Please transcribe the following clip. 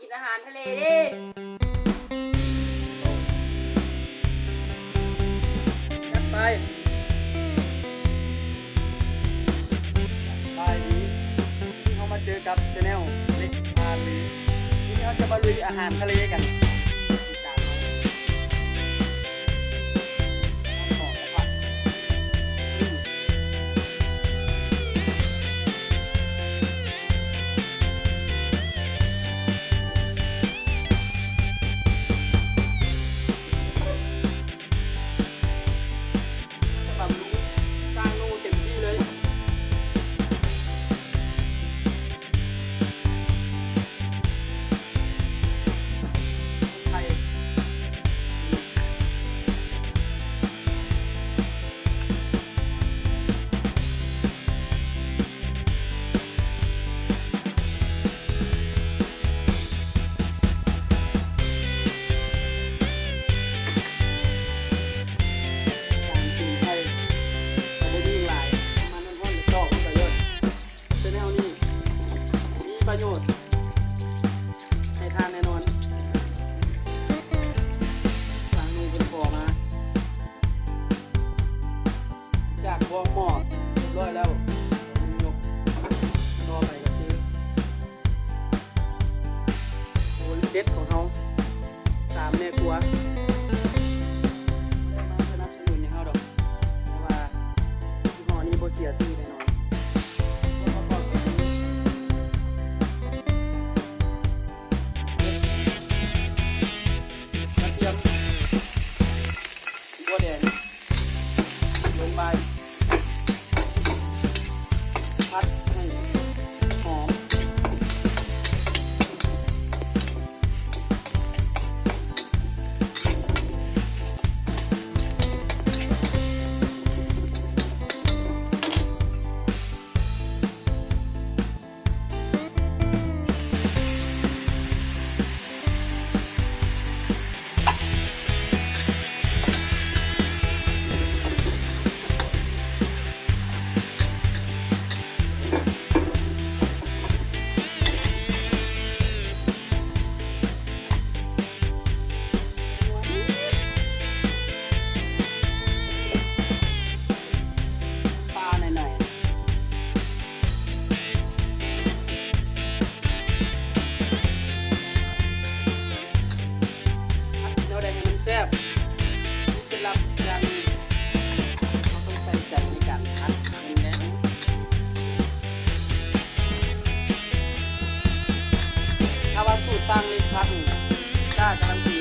ກິນອາຫານທະເລເດ້. ຈັດໄປ. ສະບາຍດີ ເຮົາມາເຈີກັບແຊນແນວເລັກພາລຸຍ. ມື້ນີ້ເຮົາຈະມາລຸຍອາຫານທະເລກັນ. ບຳລຸງ ສ້າງໂນເຕັມທີ່ເລີຍ. ໄຂ່ ການກິນໄຂ່ກໍບໍ່ມີຫຍັງຫຼາຍ ນ້ຳມັນຮ້ອນໆ ຈອກລົງໄປເລີຍ. ແຊນແນວນີ້ມີປະໂຫຍດໃຫ້ທ່ານແນ່ນອນ. ທາງໜູ່ເພິ່ນຂໍມາຈາກບ່ອງໝໍ້ຮຽບຮ້ອຍແລ້ວ. ຍົກຕໍ່ໄປກໍຄື ໂອ້ ເດັດຂອງເຮົາ ຕາມແມ່ຄົວ ບໍ່ໄດ້ມາສະໜັບສະໜູນໃຫ້ເຮົາດອກ ແຕ່ວ່າຍີ່ຫໍ້ນີ້ບໍ່ເສຍຊື່ແນ່ນອນ. ສ່ວນປະກອບກໍຄື ກະທຽມ ບົວແດງ ລົງໄປ ຜັດໃຫ້ຫອມ. ປາໜ້ອຍໆ ຜັດແນວໃດໃຫ້ມັນແຊບ ມີເຄັດລັບຢ່າງໜຶ່ງ ເຮົາຕ້ອງໃສ່ໃຈໃນການຜັດ ແມ່ນແລ້ວ ຖ້າວ່າສູດຊ່າງເລັກພັດນີ້ ກ້າກາລັນຕີ